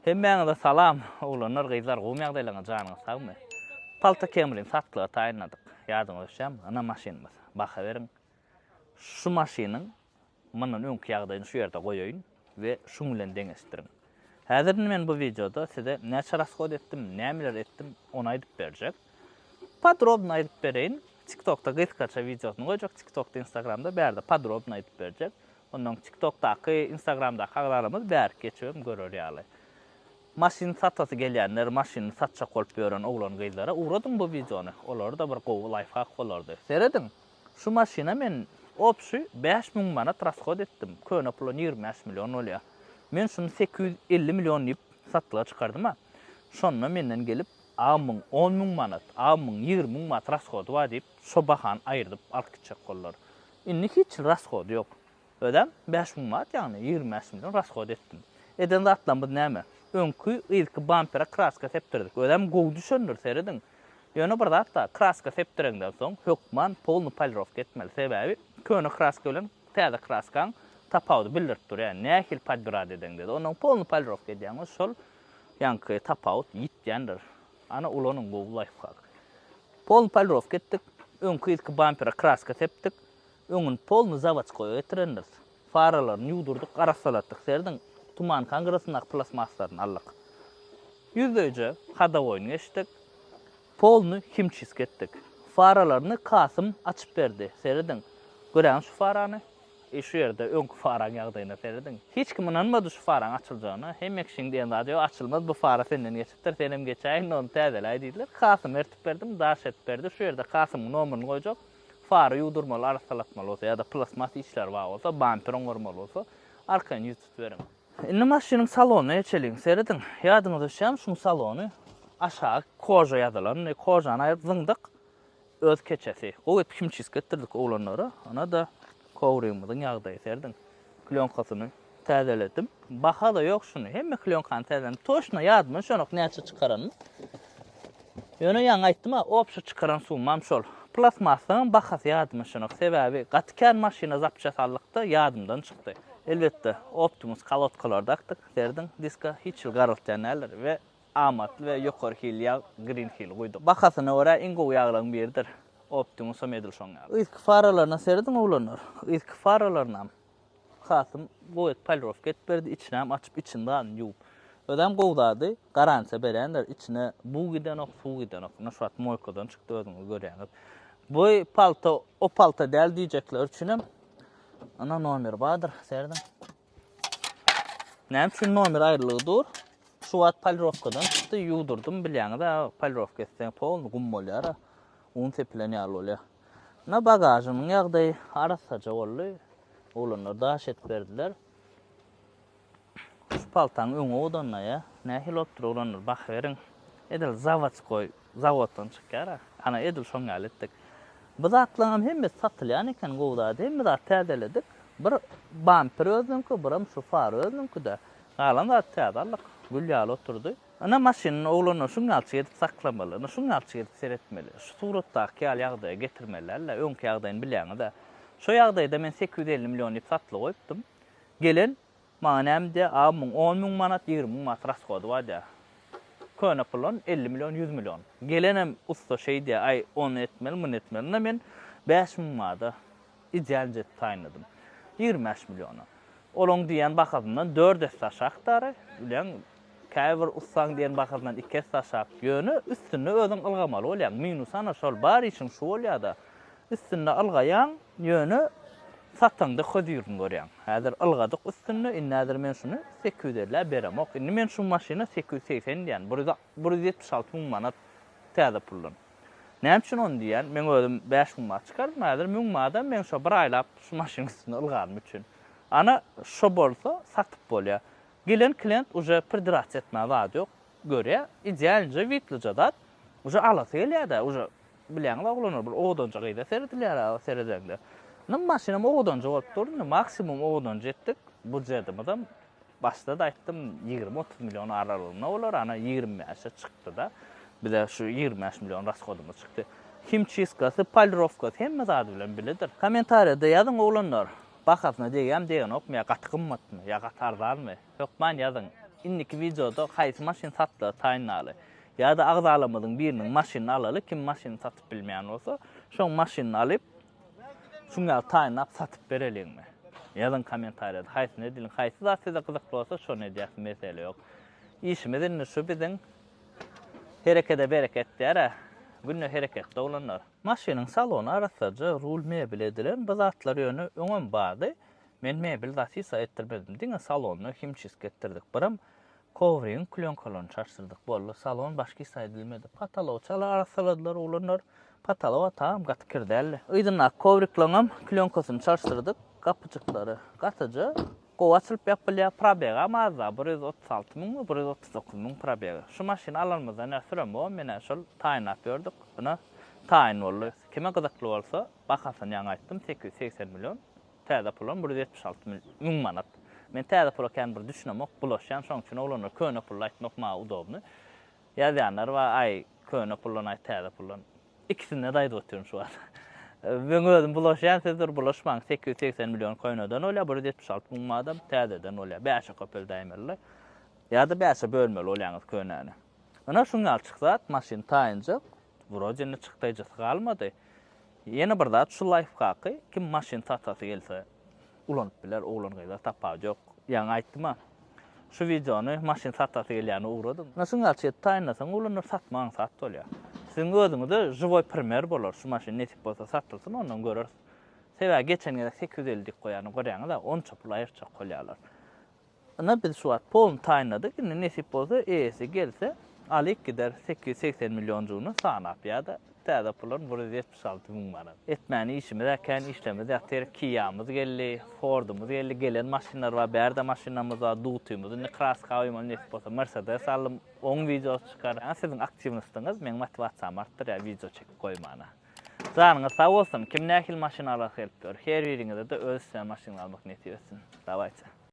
Hemmäňize salam, oglanlar, gyzlar, gowumy ýagdaýlaryňyz, janyňyz sagmy? Palta Camry-ni satlyga taýynladyk. Ýadyňyza düşýärmi? Ynha maşynymyz. Baha beriň. Şu maşynyň mundan öňki ýagdaýyny şu ýerde goýaýyn we şuň bilen deňeşdiriň. Häzir indi men bu wideoda size näçe rashod etdim, nämeler etdim, ony aýdyp berjek. Podrobno aýdyp bereýin. TikTokda gysgaça wideosyny goýjak, TikTokda, Instagramda bärde podrobno aýdyp berjek. Ondan TikTokdaky, Instagramdaky agzalarymyz bärik geçibem görer ýaly. Maşyn satasy gelýänler, maşynyny satjak bolup ýören oglan-gyzlara ugradyň bu wideony. Olara-da bir gowy laýfhak bolardy. Serediň, şu maşyna men obşi 5000 manat rashod etdim. Köne pula 25 million bolýar. Men şuny 850 million diýip satlyga çykardym-a. Şonda menden gelip, A muň on müň manat, a muň ýigrimi müň manat rashody bar diýip, şo bahany aýyrdyp alyp gitjek boldular. Indi hiç hili rashody ýok. Özem 5000 manat, ýagny 25 million rashod etdim. Eden zatlarymyz näme? Öňki yzky bampere kraska sepdirdik. Özem gowy düşendir, serediň. Ýöne bir zat bar, kraska sepdireňden soň hökman polny polirowka etmeli. Sebäbi köne kraska bilen täze kraskaň tapawudy bildirip durýar. Nähili podbirat edeňde-de, onnoň polny polirowka edýäň we şol ýaňky tapawut ýitýändir. Ana ulanyň gowy laýfhak. Polny polirowka etdik. Öňki yzky bampere kraska sepdik. Öňüni polny zawodskoýa getirendiris. Faralaryny ýuwdurdyk, arassalatdyk. Serediň, tumankaň gyrasyndaky plastmasslaryny aldyk. Ýüzleýje hodowoýyny geçdik. Polny himçistka etdik. Faralaryny Kasym açyp berdi. Serediň. Göräýiň şu farany. I şu ýerde öňki faraň ýagdaýyna serediň. Hiç kim ynanmady şu faraň açyljagyna. Hemme kişiň diýen zady ýok, açylmaz bu fara senden geçipdir, senem geçäý indi ony täzeläý diýdiler. Kasymy ertip berdim, daş edip berdi. Şu ýerde Kasymyň nomerini goýjak. Fara ýuwdurmaly, arassalatmaly bolsa ýa-da plastmas işleri bar bolsa, bamper oňarmaly bolsa, arkaýyn ýüz tutuberiň. Indi maşynyň salonyna geçeliň. Serediň, ýadyňyza düşýärmi şuň salony? Aşagy koža ýazylandy. Kožany aýryp zyňdyk. Öz keçesi. Gowy edip himçistka etdirdik oglanlara. Ana-da kowrigimiziň ýagdaýy serediň. Klýonkasyny täzeledim. Baha-da ýok şuny. Hemme klýonkany täzeledim. Toçno ýadyma düşenok näçe çykaranymy. Ýöne ýaňy aýtdym-a, obşi çykaran summam şol. Plastmassaňam bahasy ýadyma düşenok. Sebäbi gaty kän maşyna zapças aldyk-da, ýadymdan çykdy. Elbetde, Optimus kolodkalary dakdyk. Serediň, diska hiç hili garaltýan däldir we Amatly we ýokary hilli ýag Green Hill guýduk. Bahasyna görä iň gowy ýaglaryň biridir. Optimusam edil şoň ýaly. Yzky faralaryna serediň oglanlar. Yzky faralarynam Kasym gowy edip polirowka edip berdi, içinem açyp içini zadyny ýuwup. Özem gowy zady garantiýa berýändir, içine bug gidenok, suw gidenok. Ine şu wagt moýkadan çykdy özüňiz görýäňiz. Bu palta o palta däl diýjekler üçinem ana nomeri bardyr, serediň. Näme üçin nomer aýrylygy dur? Şu wagt polirowkadan çykdy, ýuwdurdym, bilýäňiz-ä, polirowka etseň polny gum bolýar-a. Un sepilen ýaly bolýar. Ine bagažymyň ýagdaýy arassaja boldy. Oglanlar daş edip berdiler. Şu paltaň öňi owadan-da ýa. Nähili bolupdyr oglanlar, bakyberiň. Edil zawodskoý, zawoddan çykýar-a. Ana edil şoň ýaly etdik. Bu zatlaryňam hemmesi satylýan eken gowy zady. Hemme zat täzeledik. Bir bamper özüniňki, biram şu fara özüniňki-dä. Galan zady täze aldyk. Gül ýaly oturdy. Ine maşynyny oglanlar şuň ýalyça edip saklamaly. Ine şuň ýalyça edip seretmeli. Şu suratdaky ýaly ýagdaýa getirmeli däl-de. Öňki ýagdaýyny bilýäňiz-ä. Şo ýagdaýda men 850 million diýip satlyk goýupdym. Gelen Maňa näme diýýär, a muň on müň manat, 20 müň manat rashody bar diýýär. Köne puldan 50 million, 100 million. Gelenem ussa şeý diýýär, aý ony etmeli, muny etmeli. Indi men 5000 manada idealnyja edip taýynladym. 25 milliona. Olaň diýýän bahasyndan dört esse aşak dary. Bilýäň, käbir ussaň diýen bahasyndan iki esse aşak. Ýöne üstünde özüň ylgamaly bolýaň. Minusy ana şol, bar işiň şu bolýar-da. Üstünde ylgaýaň, ýöne sataňda hözirini görýäň. Häzir ylgadyk üstünde, indi häzir men şuny 850-ä beremok. Indi men şu maşyna 880 diýýän, 176 müň manat täze puldan. Näme üçin ony diýýän? Meň özüm 5000 manat çykardym, häzir 1000 manadam meň şo bir aýlap şu maşynyň üstünde ylganym üçin. Ana, şo bolsa satyp bolýar. Gelen klient uje pridirats etmäge zady ýok. Görýär, idealnyja, witlyja zat. Uje alasy gelýär-de, uje Bilýäňiz oglanlar bir owadanja gyza seredilýär seredeňde. Indi maşynam owadanja bolup dur. Indi maksimum owadanja etdik. Budjedimizem başda-da aýtdym 20-30 million aralygynda bolar. Ana 25-e çykdy-da. Bize şu 25 million rashodymyz çykdy. Himçistkasy, polirowkasy hemme zady bilen biledir. Kommentariýada ýazyň oglanlar. Bahasyna degýärmi, degenokmy ýa gaty gymmatmy, ýa gaty arzanmy? Hökman ýazyň. Indiki wideoda haýsy maşyn satlyga taýynlaly? Ýa-da agzalarymyzyň biriniň maşynyny alaly, kim maşynyny satyp bilmeýän bolsa, şoň maşynyny alyp, şuň ýaly taýynlap satyp bereliňmi? Ýazyň kommentariýada haýsyny edeliň, haýsy zat size gyzykly bolsa şony edýäs, mesele ýok. Işimiz indi şu biziň. Herekede bereket diýer-ä. Günde hereketde oglanlar. Maşynyň salony arassaja, rul mebel edilen, bu zatlar ýöne öňem bardy. Men mebel zat hiç zat etdirmedim. Diňe salonda himçistka etdirdik. Biram kowrigiň klýonkalaryny çalşdyrdyk. Boldy. Salon başga hiç zat edilmedi. Patalogy çala arassaladylar oglanlar. Pataloga tagam gaty kir däldi. Yzyndaky kowriklaňam klýonkasyny çalşdyrdyk. Gapyjyklary gatyja. Gowy açylyp ýapylýar. Probegam az-da, 136 müňmi, 139 müň probegi. Şu maşyny alanymyzdan bäri süremogam men-ä şol taýynlap ýördük. Ine, taýyn boldy. Kime gyzykly bolsa, bahasyny ýaňy aýtdym, 880 million. Täze pulam 176 müň manat. Men täze pula kän bir düşünemok, bulaşýan, şonuň üçin oglanlar köne pulda aýtmak maňa udobny. Ýazýanlar bar, aý, köne puldan aýt, täze puldan. Ikisinde-de aýdyp otyryn şu wagt. Meň özüm bulaşýan, siz dur bulaşmaň. 880 million könedan bolýar, 176 müň madam täzeden bolýar. Bäşe köpeldäýmeli. Ýa-da bäşe bölmeli bolýaňyz könäni. Ynha şuň ýaly çyksa, maşyn taýynjak. Wrode indi çykdaýjysy galmady. Ýene bir zat şu laýfhaky kim maşyn satasy gelse ulanyp biler oglan gyzlar tapawudy ýok. Ýaňy aýtdyma şu wideony maşyn satasy gelýäne ugradyň. Ine şuň ýaly şeýdip taýynlasaň oglanlar satmak aňsat bolýar. Siziň özüňize živoý primer bolar şu maşyn nesip bolsa satylsyn ondan göreris. Sebäbi geçen gezek 850 diýip goýany görýäňiz-ä onça pul aýyrtjak bolýarlar. Ynha biz şu wagt polny taýynladyk, indi nesip bolsa eýesi gelse alyp gider 880 millionjygyny sanap ýa-da täze pulan 176 müň manat. Etmäni işimiz-ä kän işlerimiz ýatyr, Kia-myz geldi, Ford-umyz geldi, gelen maşynlar bar, bärde maşynamyz bar, Dutymyz indi kraska goýmaly nesip bolsa Mercedes aldym, oň wideosy çykar. Ýa siziň aktiwnostyňyz meň motiwasiýamy artdyrýar wideo çekip goýmana. Janyňyz sag bolsun, kim nähili maşyn alasy gelip ýör, her biriňize-de öz isleýän maşynyňyzy almak nesip etsin. Dawayte.